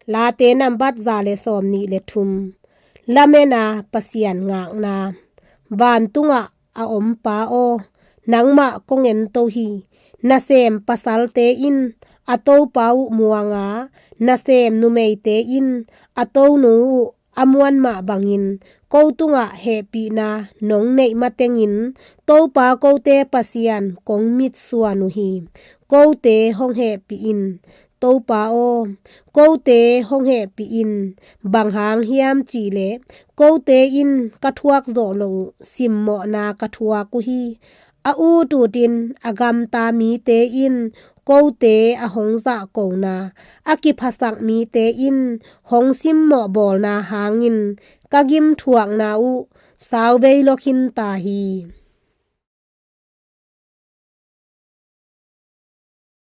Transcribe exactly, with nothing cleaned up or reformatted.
Late nambat za le sawm nih le thum. Lamena Pasian ngakna. Vantungah a om Pa aw, nangmah kong ento hi. Nasem pasalte in a topa uh muanga, nasem numeite in a tonu uh a muan mah bangin ko tungah hehpihna nong neih matengin Topa kote Pasian kong mitsuan uh hi. Kote hong hehpih in. Topa aw, kote hong hehpih in. Bang hang hiam cihleh kote in ka thuak zawh loh uh simmawhna ka thuak uh hi. A ututin a gamta mite in kote a hong zahkona, a kiphasak mite in hong simmawh bawlna hangin ka gimthuakna uh sauvei lo khinta hi.